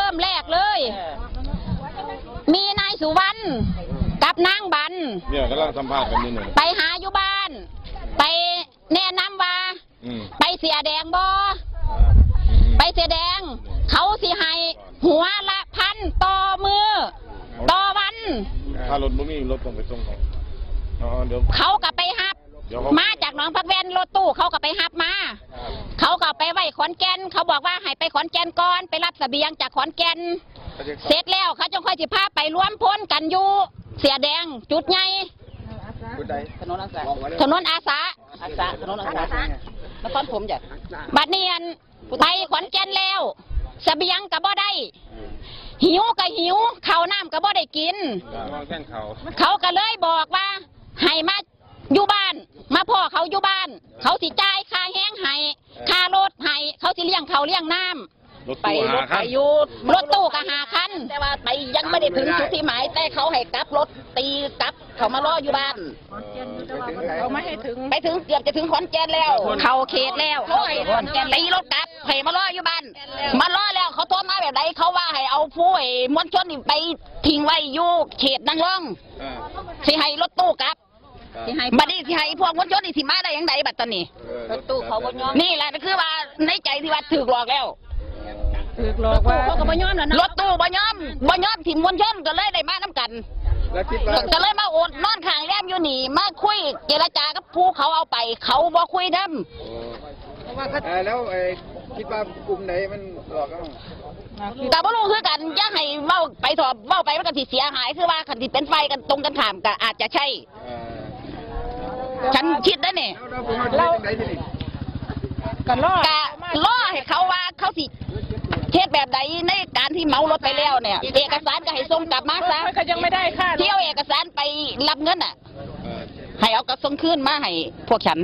ເລີ່ມແລກເລີຍ ມີນາຍສຸວັນກັບນາງບັນ ເນຍ ກຳລັງສຳພາດກັນຢູ່ນີ້ ໄປຫາຢູ່ບ້ານ ໄປແນະນຳວ່າ ອືມ ໄປເສຍແດງບໍ່? ອືມ ໄປເສຍແດງ ເຂົາຊິໃຫ້ຫົວລະພັນຕໍ່ມື້ ຕໍ່ວັນ ຖ້າລົດບໍ່ມີ ລົດຕ້ອງໄປສົ່ງເຂົາ ເຂົາກໍໄປຮັບ ມາຈາກໜອງຜັກແວ່ນ ລົດຕູ້ເຂົາກໍໄປຮັບມາ ເຂົາກໍເອົາໄປໄວ້ຂອນແກ່ນ ເຂົາບອກວ່າໃຫ້ໄປຂອນແກ່ນກ່ອນ ໄປຮັບສະບຽງຈາກຂອນແກ່ນ ເສັດແລ້ວເຂົາຈັ່ງຄ່ອຍຊິພາໄປລວມພົນກັນຢູ່ເສຍແດງຈຸດໃຫຍ່ ຈຸດໃດ? ຖະໜົນອາສາ ຖະໜົນອາສາ ອາສາ ຖະໜົນອາສາ ນະຄອນຖົມຈ້ະ ບັດນີ້ອັນ ໄປຂອນແກ່ນແລ້ວ ສະບຽງກໍບໍ່ໄດ້ ຫິວກໍຫິວ ເຂົ້ານ້ຳກໍບໍ່ໄດ້ກິນ ເຂົາກໍເລີຍບອກວ່າໃຫ້ມາຢູ່ບ້ານ ມາພໍ້ເຂົາຢູ່ບ້ານ ເຂົາຊິຈ່າຍຄ່າແຮງໃຫ້ ຄ່າລົດໃຫ້ ເຂົາຊິລ້ຽງເຂົ້າລ້ຽງນ້ຳ ລົດຕູ້ຫ້າຄັນ ລົດຕູ້ກໍຫ້າຄັນ ແຕ່ວ່າໄປຍັງບໍ່ໄດ້ເຖິງຈຸດທີ່ໝາຍ ແຕ່ເຂົາໃຫ້ກັບລົດຕີກັບ ເຂົາມາລໍຢູ່ບ້ານ ເຂົາມາໃຫ້ເຖິງ ໄປເຖິງ ເກືອບຈະເຖິງຂອນແກ່ນແລ້ວ ເຂົ້າເຂດແລ້ວ ເຂົາໃຫ້ຂອນແກ່ນ ຕີລົດກັບ ໃຫ້ມາລໍຢູ່ບ້ານ ມາລໍແລ້ວ ເຂົາໂທມາແບບໃດ? ເຂົາວ່າໃຫ້ເອົາຜູ້ ໄອ້ມວນຊົນນີ້ໄປຖິ້ມໄວ້ຢູ່ເຂດນາງລອງ ເອີ ຊິໃຫ້ລົດຕູ້ກັບ ຊິໃຫ້ ບັດນີ້ຊິໃຫ້ພວກມວນຊົນນີ້ຊິມາໄດ້ຈັ່ງໃດບັດຕອນນີ້? ເອີ ລົດຕູ້ເຂົາບໍ່ຍອມ ນີ້ແຫຼະຄືວ່າໃນໃຈທີ່ວ່າຖືກຫຼອກແລ້ວ ຖືກຫຼອກວ່າ ລົດຕູ້ເຂົາກໍບໍ່ຍອມແລ້ວເນາະ ລົດຕູ້ບໍ່ຍອມ ບໍ່ຍອມຖິ້ມມວນຊົນ ກໍເລີຍໄດ້ມານຳກັນ ແລ້ວຄິດວ່າ ກໍເລີຍມາອົດນອນຄ້າງແຮມຢູ່ນີ້ ມາຄຸຍເຈລະຈາກັບຜູ້ເຂົາເອົາໄປ ເຂົາບໍ່ຄຸຍນຳ ເອີ ແລ້ວ ເອີ ຄິດວ່າກຸ່ມໃດມັນຫຼອກເຮົາ? ກໍບໍ່ຮູ້ຄືກັນ ຢ່າໃຫ້ເວົ້າໄປເຖາະ ເວົ້າໄປມັນກໍຊິເສຍຫາຍ ຄືວ່າຄັນຊິເປັນຝ່າຍກັນ ຕົງກັນຂ້າມກໍອາດຈະໃຊ່ ເອີ ສັນຄິດໄດ້ນີ້ ແລ້ວ ແລ້ວພວກເຮົາຊິເຮັດຈັ່ງໃດທີນີ້? ກໍລໍ ກໍລໍໃຫ້ເຂົາວ່າເຂົາຊິເຮັດແບບໃດໃນການທີ່ເໝົາລົດໄປແລ້ວນີ້ ເອກະສານກໍໃຫ້ສົ່ງກັບມາຊະ ເຂົາຍັງບໍ່ໄດ້ຄ່າ ທີ່ເອົາເອກະສານໄປຮັບເງິນນະ ເອີ ໃຫ້ເອົາກັບ ສົ່ງຄືນມາໃຫ້ພວກສັນ